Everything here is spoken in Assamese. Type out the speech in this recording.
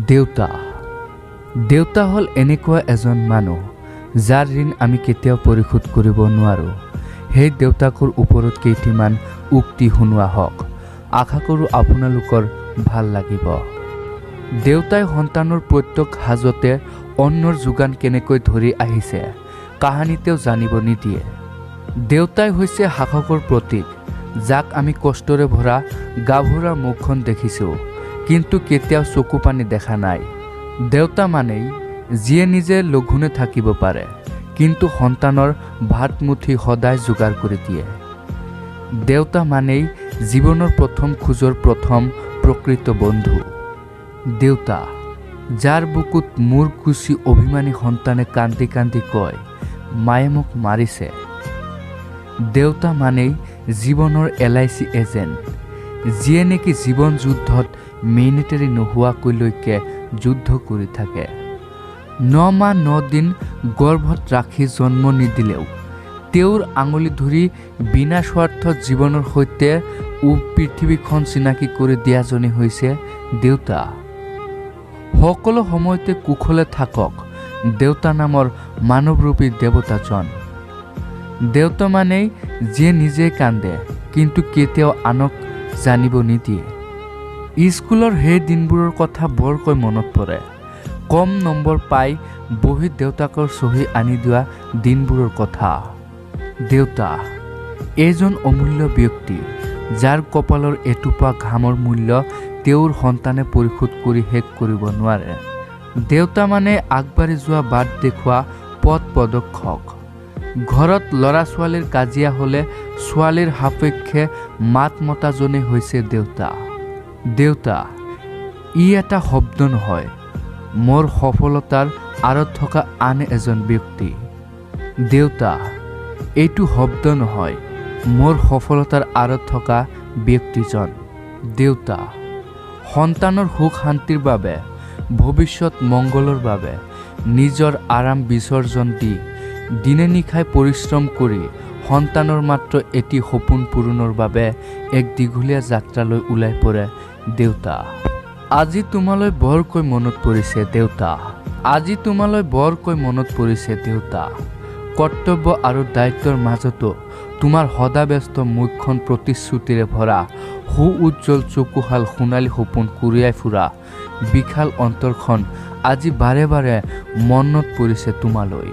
দেউতা দেউতা হ'ল এনেকুৱা এজন মানুহ যাৰ ঋণ আমি কেতিয়াও পৰিশোধ কৰিব নোৱাৰোঁ। সেই দেউতাকৰ ওপৰত কেইটিমান উক্তি শুনোৱা হওক, আশা কৰোঁ আপোনালোকৰ ভাল লাগিব। দেউতাই সন্তানৰ প্ৰত্যেক সাজতে অন্নৰ যোগান কেনেকৈ ধৰি আহিছে কাহানিতেও জানিব নিদিয়ে। দেউতাই হৈছে শাসকৰ প্ৰতীক, যাক আমি কষ্টৰে ভৰা গাভৰা মুখখন দেখিছোঁ, কিন্তু কেতিয়াও চকু পানী দেখা নাই। দেউতা মানেই যিয়ে নিজে লঘোণে থাকিব পাৰে, কিন্তু সন্তানৰ ভাতমুঠি সদায় যোগাৰ কৰি দিয়ে। দেউতা মানেই জীৱনৰ প্ৰথম খোজৰ প্ৰথম প্ৰকৃত বন্ধু। দেউতা যাৰ বুকুত মূৰ কুচি অভিমানী সন্তানে কান্দি কান্দি কয়, মায়ে মোক মাৰিছে। দেউতা মানেই জীৱনৰ LIC agent, যিয়ে নেকি জীৱন যুদ্ধত মিলিটাৰী নোহোৱাকৈলৈকে যুদ্ধ কৰি থাকে। 9 মাহ 9 দিন গৰ্ভত ৰাখি জন্ম নিদিলেও তেওঁৰ আঙুলি ধৰি বিনা স্বাৰ্থত জীৱনৰ সৈতে পৃথিৱীখন চিনাকি কৰি দিয়াজনেই হৈছে দেউতা। সকলো সময়তে কুশলে থাকক দেউতা নামৰ মানৱৰূপী দেৱতাজন। দেউতা মানেই যিয়ে নিজে কান্দে, কিন্তু কেতিয়াও আনক জানিব নিদিয়ে। স্কুলৰ সেই দিনবোৰৰ কথা বৰকৈ মনত পৰে। কম নম্বৰ পাই বহীত দেউতাকৰ চহী আনি দিয়া দিনবোৰৰ কথা। দেউতা এজন অমূল্য ব্যক্তি, যাৰ কপালৰ এটোপা ঘামৰ মূল্য তেওঁৰ সন্তানে পৰিশোধ কৰি শেষ কৰিব নোৱাৰে। দেউতা মানে আগবাঢ়ি যোৱা বাট দেখুওৱা পথ প্ৰদৰ্শক। ঘৰত ল'ৰা ছোৱালীৰ কাজিয়া হ'লে ছোৱালীৰ সাপেক্ষে মাত মতাজনেই হৈছে দেউতা। দেউতা ই এটা শব্দ নহয়, মোৰ সফলতাৰ আঁৰত থকা আন এজন ব্যক্তি। দেউতা এইটো শব্দ নহয়, মোৰ সফলতাৰ আঁৰত থকা ব্যক্তিজন। দেউতা সন্তানৰ সুখ শান্তিৰ বাবে, ভৱিষ্যত মংগলৰ বাবে নিজৰ আৰাম বিসৰ্জন দি দিনে নিশাই পৰিশ্ৰম কৰি সন্তানৰ মাত্ৰ এটি সপোন পূৰণৰ বাবে এক দীঘলীয়া যাত্ৰালৈ ওলাই পৰে দেউতা। আজি তোমালৈ বৰকৈ মনত পৰিছে দেউতা, আজি তোমালৈ বৰকৈ মনত পৰিছে দেউতা। কৰ্তব্য আৰু দায়িত্বৰ মাজতো তোমাৰ সদাব্যস্ত মুখখন প্ৰতিশ্ৰুতিৰে ভৰা সু উজ্জ্বল চকুহাল সোণালী সপোন কুৰিয়াই ফুৰা বিশাল অন্তৰখন আজি বাৰে বাৰে মনত পৰিছে তোমালৈ।